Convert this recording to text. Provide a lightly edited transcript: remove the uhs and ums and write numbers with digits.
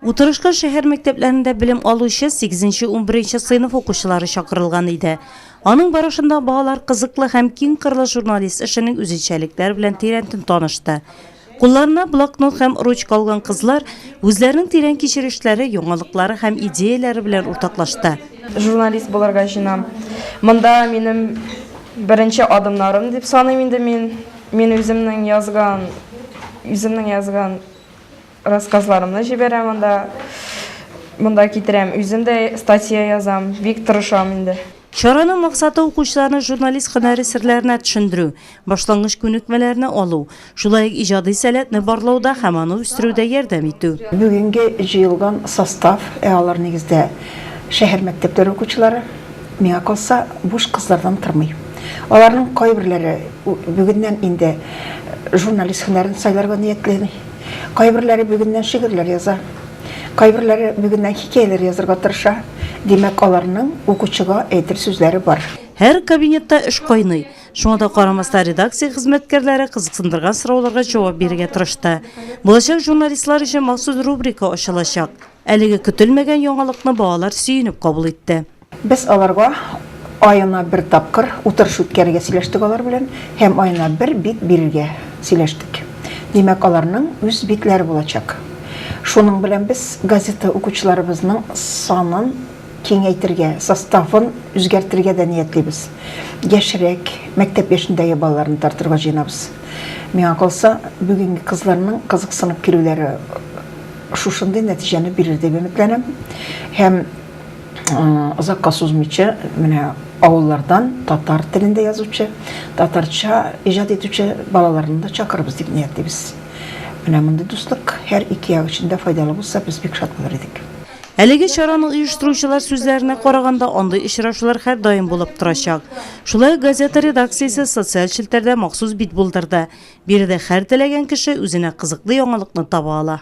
Утырышка шәһәр мәктәпләрендә белем алучы сигезенче-унберенче сыйныф укучылары чакырылган иде. Аның барышында балалар кызыклы һәм киңкырлы журналист эшенең үзенчәлекләре белән тирәнтен танышты. Кулларына блокнот һәм ручка алган кызлар үзләренең тирән кичерешләре, яңалыклары һәм идеяләре белән уртаклашты. Журналист булырга җыенам. Монда минем беренче адымнарым дип саныйм инде мин. Мин үземнең язган, үземнең язган рассказларымны җибәрәм анда. Монда китерәм. Үзем дә статья язам. Бик тырышам инде. Чараның максаты укучыларны журналист һөнәре серләренә төшендерү, башлангыч күнекмәләрне алу, шулай ук иҗади сәләтне барлауда һәм аны үстерүдә ярдәм итү. Бүгенге җыелган состав, ә алар нигездә шәһәр мәктәпләре укучылары, миңа калса, буш кызлардан тормый. Аларның кайберләре бүгеннән инде журналист һөнәрен сайларга ниятли, кайберләре бүгеннән шигырьләр яза. Кайберләре бүгеннән хикәяләр язарга тырыша. Димәк, аларның укучыга әйтер сүзләре бар. Һәр кабинетта эш кайный. Шуңа да карамастан, редакция хезмәткәрләре кызыксындырган сорауларга җавап бирергә тырышты. Булачак журналистлар өчен махсус рубрика ачылачак. Әлеге көтелмәгән яңалыкны балалар сөенеп кабул итте. Без аларга аена бер тапкыр утырыш үткәрергә сөйләштек алар белән һәм аена бер бит бирергә сөйләштек. Димәк, аларның үз битләре булачак. Шуның белән без газета укучыларыбызның санын киңәйтергә, составын үзгәртергә дә ниятлибез. Яшьрәк, мәктәп яшендәге балаларны тартырга җыенабыз. Миңа калса, бүгенге кызларның кызыксынып килүләре шушындый нәтиҗәне бирер дип өметләнәм. Һәм озакка сузмыйча, менә авыллардан татар телендә язучы, татарча иҗат итүче балаларны да чакырырбыз дип ниятлибез. Менә мондый дуслык һәр ике як өчен дә файдалы булса, без бик шат булыр идек. Әлеге чараны оештыручылар сүзләренә караганда, андый очрашулар һәрдаим булып торачак. Шулай ук газета редакциясе социаль челтәрдә махсус бит булдырды. Биредә һәр теләгән кеше үзенә кызыклы яңалыкны таба ала.